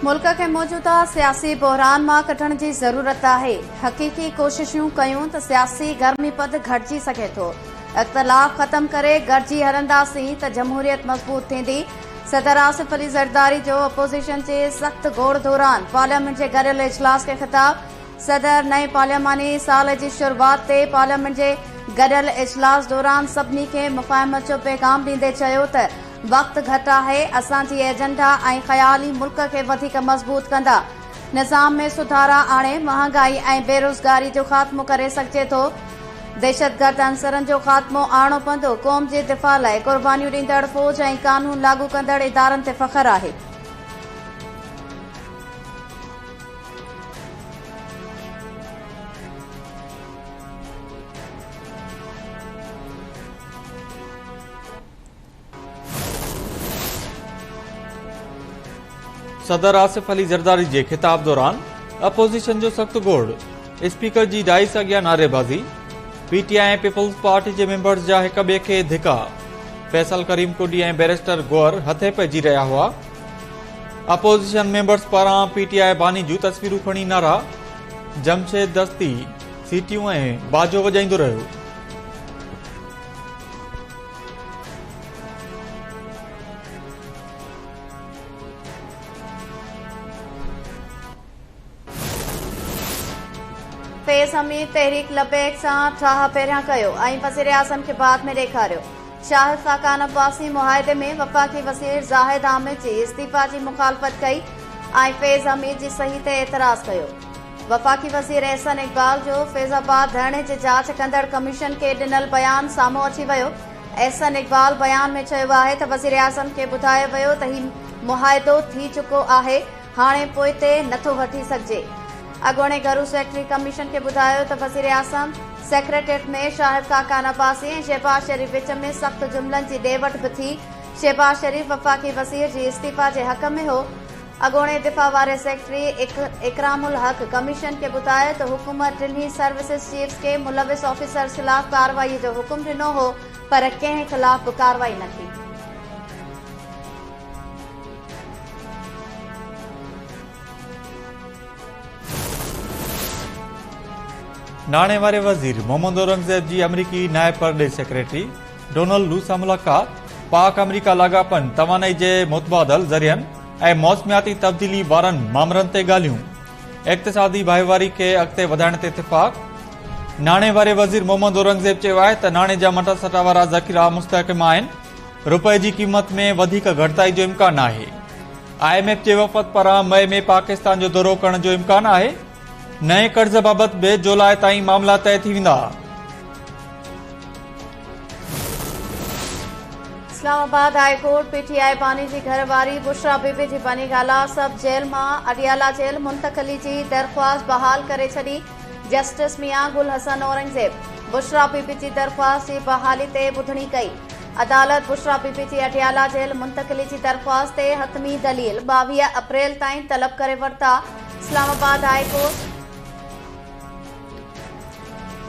ملڪ کي موجوده سياسي بحران مان ڪڍڻ جي ضرورت آهي، حقيقي ڪوششون ڪيون ته سياسي گرمي پد گهٽجي سگهي ٿو، اختلاف ختم ڪري گڏجي هلنداسين ته جمهوريت مضبوط ٿيندي، صدر آصف علي زرداري جو اپوزيشن جي سخت گوڙ دوران پارليامينٽ جي گڏيل اجلاس کي خطاب، صدر نئين پارلياماني سال جي شروعات تي پارليامينٽ جي گڏيل اجلاس دوران سڀني کي مفاهمت جو پيغام ڏيندي چيو ته وقت گهٽ آهي، اسان جي ايجنڊا ۽ خيال ئي ملڪ کي وڌيڪ مضبوط ڪندا، نظام ۾ سڌارا آڻي مهانگائي ۽ بيروزگاري جو خاتمو ڪري سگهجي ٿو، دهشتگرد عنصرن جو خاتمو آڻڻو پوندو، قوم جي دفاع لاء قربانيون ڏيندڙ فوج ۽ قانون لاڳو ڪندڙ ادارن تي فخر آهي. صدر آصف علي زرداري جي خطاب دوران اپوزيشن جو سخت گوڙ، اسپيڪر جي ڊائس اڳيان نعريبازي، P T I ۽ Peoples Party جي ميمبرز جا هڪ ٻئي کي ڌڪا، فيصل ڪريم ڪنڊي ۽ بئريسٽر گوهر هٿين پئجي رهيا هئا، اپوزيشن ميمبرز پاران پي ٽي آء باني جون تصويرون کڻي نعرا، جمشيد دستي سيٽيون ۽ باجو وڄائيندو رهيو. فيض حميد تحريڪ لبيڪ سان ٺاهه پهريان ڪيو ۽ وزيراعظم کي بعد ۾ ڏيکاريو. شاهد خاقان عباسي معاهدي ۾ وفاقي وزير زاهد حامد جي استعيفيٰ جي مخالفت ڪئي ۽ فيض حميد جي صحيح تي اعتراض ڪيو. وفاقي وزير احسن اقبال جو فيض آباد ڌرڻي جي جاچ ڪندڙ ڪميشن کي ڏنل بيان سامهون اچي ويو. احسن اقبال بيان ۾ چيو آهي ته وزيراعظم کي ٻڌايو ويو ته هي معاهدو ٿي چڪو آهي، هاڻي پوئتي نٿو وٺي سگهجي. اڳوڻي گهرو سيڪريٽري ڪميشن کي ٻڌايو ته وزيراعظم سيڪريٽريٽ ۾ شاهد خاقان عباسي ۽ شهباز شريف وچ ۾ سخت جملن جي ڏي وٺ به ٿي، شهباز شريف وفاقي وزير جي استعيفيٰ جي حق ۾ هو. اڳوڻي دفاع واري سيڪريٽري اڪرام الحق ڪميشن کي ٻڌايو ته حڪومت ٽنهي سروسز چيفس کي ملوث آفيسرز خلاف ڪارروائي جو حڪم ڏنو هو پر ڪنهن خلاف به ڪارروائي نه ٿي. ناڻي واري وزير محمد اورنگزيب جي آمريڪي نائب پرڏيهي سيڪريٽري ڊونلڊ لو سان ملاقات، پاڪ آمريڪا لاڳاپن، توانائي جي متبادل ذريعن ۽ موسمياتي تبديلي وارن مامرن تي ڳالهيون، اقتصادي ڀائيواري کي اڳتي وڌائڻ تي اتفاق. ناڻي واري وزير محمد اورنگزيب چيو آهي ته ناڻي جا مٽاسٽا وارا ذخيرا مستحڪم آهن، رپئي جي قيمت ۾ وڌيڪ گهٽتائي جو امڪان آهي. I M F جي وفد پاران مئي ۾ پاڪستان جو دورو ڪرڻ جو امڪان آهي. نئين قرض بابت به جولاء تائين معاملا طئي ٿي ويندا. Islamabad high court P T I باني جي گهر واري بشريٰ بي بي جي بني گالا سب جيل مان اڊيالا جيل منتقلي جي درخواست بحال ڪري ڇڏي، جسٽس ميان گل حسن اورنگزيب بشريٰ بي بي جي درخواست جي بحالي تي ٻڌڻي ڪئي. عدالت بشريٰ بي بي جي اڊيالا جيل منتقلي جي درخواست تي حتمي دليل 22 اپريل تائين طلب ڪري ورتا، اسلام آباد هاء ڪورٽ.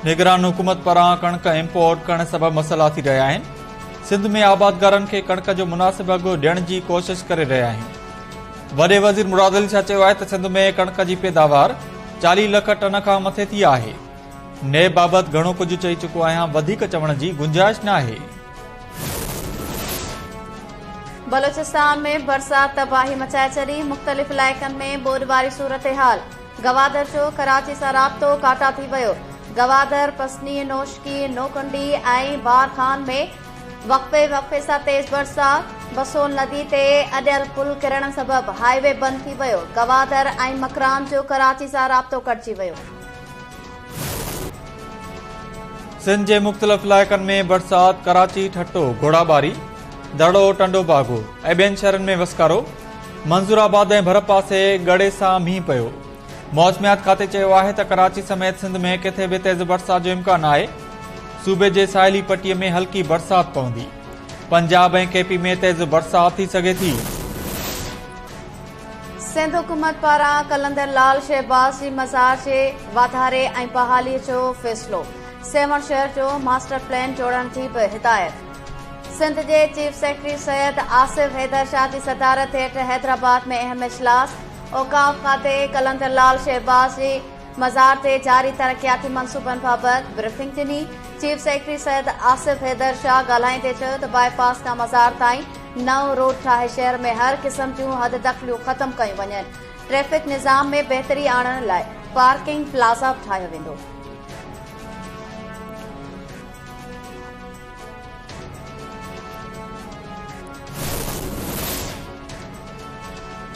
نگران حڪومت پاران ڪڻڪ امپورٽ ڪرڻ سبب مسئلا ٿي رهيا آهن، سنڌ ۾ آبادگارن کي ڪڻڪ جو مناسب اگهه ڏيڻ جي ڪوشش ڪري رهيا آهيون. وڏي وزير مراد علي شاهه چيو آهي ته سنڌ ۾ ڪڻڪ جي پيداوار 40 لک ٽن کان مٿي ٿي آهي، نيب بابت گهڻو ڪجهه چئي چڪو آهيان، وڌيڪ چوڻ جي گنجائش ناهي. بلوچستان ۾ برسات تباهي مچائي ڇڏي، مختلف علائقن ۾ ٻوڏ واري صورتحال. گوادر جو ڪراچي سان رابطو ڪاٽا ٿي ويو، گوادر، پسني، نوشڪي، نوڪنڊي ۽ بارخان ۾ وقفي وقفي سان تيز برسات، بسول ندي تي اڏيل پل ڪرڻ سبب هاء وي بند ٿي ويو، گوادر ۽ مڪران جو ڪراچي سان رابطو ڪٽجي ويو. سنڌ جي مختلف علائقن ۾ برسات، ڪراچي، ٺٽو، گهوڙاٻاري، دڙو، ٽنڊوباگو ۽ ٻين شهرن ۾ وسڪارو، منظور آباد ۽ ڀرپاسي ڳڙي سان مينهن پيو. موسميات کاتي چيو آهي ته ڪراچي سميت سنڌ ۾ ڪٿي به تيز برسات جو امڪان آهي، صوبي جي ساحلي پٽي ۾ هلڪي برسات پوندي. پنجاب ۽ ڪي پي ۾ تيز برسات ٿي سگهي ٿي. سنڌ حڪومت پاران قلندر لال شهباز جي مزار جي واڌاري ۽ بحالي جو فيصلو، سيوهڻ شهر جو ماسٽر پلان جوڙڻ جي به هدايت. سنڌ جي چيف سيڪريٽري سيد آصف حيدر شاهه جي صدارت هيٺ حيدرآباد ۾ اهم اجلاس، اوقاف کاتي قلندر لال شهباز جي مزار تي جاري ترقياتي منصوبن بابت بريفنگ ڏني. چيف سيڪريٽري سيد آصف حيدر شاهه ڳالهائيندي چيو ته باء پاس کان مزار تائين نئون روڊ ٺاهي شهر ۾ هر قسم جون حددخليون ختم ڪيون وڃن، ٽريفڪ نظام ۾ بهتري آڻڻ لاء پارڪنگ پلازا به ٺاهيو ويندو.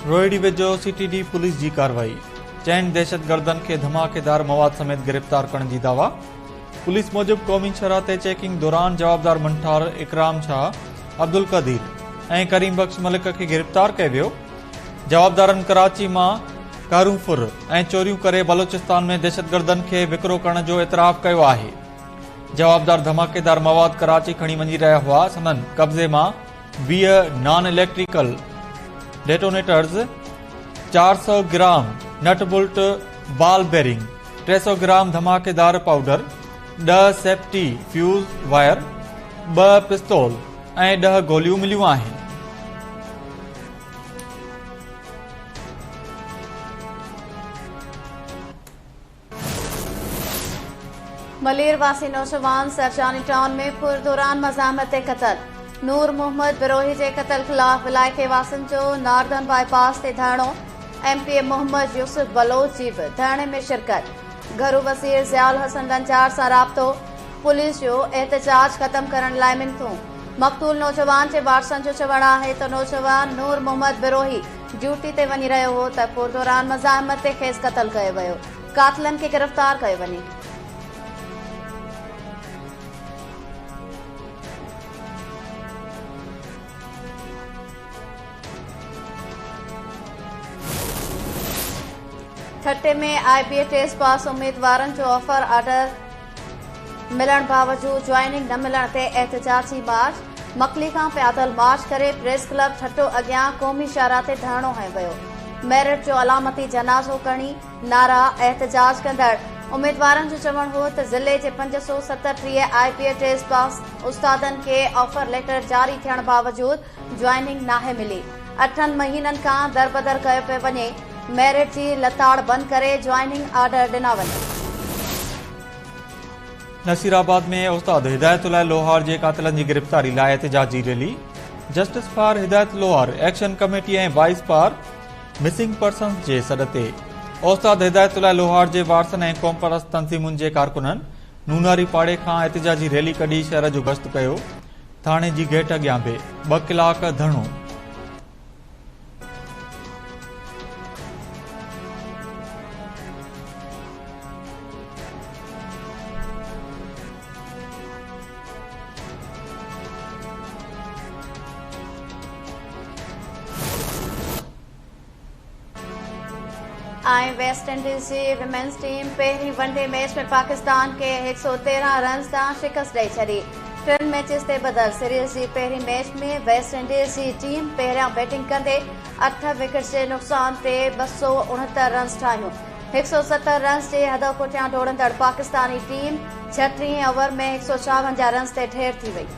روهڙي ويجهو سي ٽي ڊي پوليس جي ڪارروائي، چئن دهشتگردن کي ڌماڪيدار مواد سميت گرفتار ڪرڻ جي دعويٰ، پوليس موجب قومي شاهراهه تي چيڪنگ دوران جوابدار منٺار اڪرام شاهه، عبدالقدير ۽ ڪريم بخش ملڪ کي گرفتار ڪيو ويو، جوابدارن ڪراچي مان ڪارون ڦر ۽ چوريون ڪري بلوچستان ۾ دهشتگردن کي وڪرو ڪرڻ جو اعتراف ڪيو آهي. جوابدار ڌماڪيدار مواد ڪراچي کڻي وڃي رهيا هئا، سندن قبضي مان 20 نان electrical detonators, 400 gram nut bolt ball bearing, 300 gram ڌماڪيدار پائوڊر، 10 سيفٽي فيوز وائر، 2 پستول ۽ 10 گوليون مليون آهن. ملير واسي نوجوان سرجاني ٽائون ۾ ڦر دوران مزاحمت تي قتل، نور محمد بروهي جي قتل خلاف علائقي واسين جو ناردرن باء پاس تي ڌرڻو، M P A Muhammad Yousuf Baloch جي به ڌرڻي ۾ شرڪت، گهرو وزير ضياء الحسن لنجار سان رابطو، پوليس جو احتجاج ختم ڪرڻ لاء منٿون، مقتول نوجوان جي وارثن جو چوڻ آهي ته نوجوان نور محمد بروهي ڊيوٽي تي وڃي رهيو هو ته ڦر دوران مزاحمت تي کيس قتل ڪيو ويو. قاتلن کي گرفتار ڪيو وڃي. ٺٽي ۾ آء بي اي ٽيسٽ پاس اميدوارن جو آفر آرڊر ملڻ باوجود جوائننگ نه ملڻ تي احتجاجي مارچ، مڪلي کان پيادل مارچ ڪري پريس ڪلب ٺٽو اڳيان قومي شاهراهه تي ڌرڻو هنيو ويو، ميرٽ جو علامتي جنازو کڻي نعرا، احتجاج ڪندڙ اميدوارن جو چوڻ هو ته ضلعي جي 537 آء بي اي ٽيسٽ پاس استادن کي آفر ليٽر جاري ٿيڻ باوجود جوائننگ ناهي ملي، اٺن مهينن کان دربدر ڪيو پيو وڃي، ميرٽ جي لتاڙ بند ڪري جوائننگ آرڊر ڏنا وڃن. نصيرآباد ۾ استاد هدايت الله لوهار جي قاتلن جي گرفتاري لاء احتجاجي rally, justice for Hidayat Lohar action committee ۽ voice for missing persons جي سڏ تي استاد هدايت الله لوهار جي وارثن ۽ قومپرست تنظيمن جي ڪارڪنن نوناري پاڙي کان احتجاجي ريلي ڪڍي شهر جو گشت ڪيو، ٿاڻي جي گيٽ اڳيان به ٻه ڪلاڪ ڌرڻو. ۽ ويسٽ انڊيز جي ويمنز ٽيم پهرين ون ڊي ميچ ۾ پاڪستان کي 113 رنز تان شڪست ڏئي ڇڏي. ٽن ميچز تي ٻڌل سيريز جي پهرين ميچ ۾ ويسٽ انڊيز جي ٽيم پهريان بيٽنگ ڪندي اٺ وڪيٽس جي نقصان تي 269 رنز ٺاهيون. 170 رنز جي هدف پٺيان ڊوڙندڙ پاڪستاني ٽيم ڇٽيهين اوور ۾ 156 رنز تي ڍير ٿي وئي.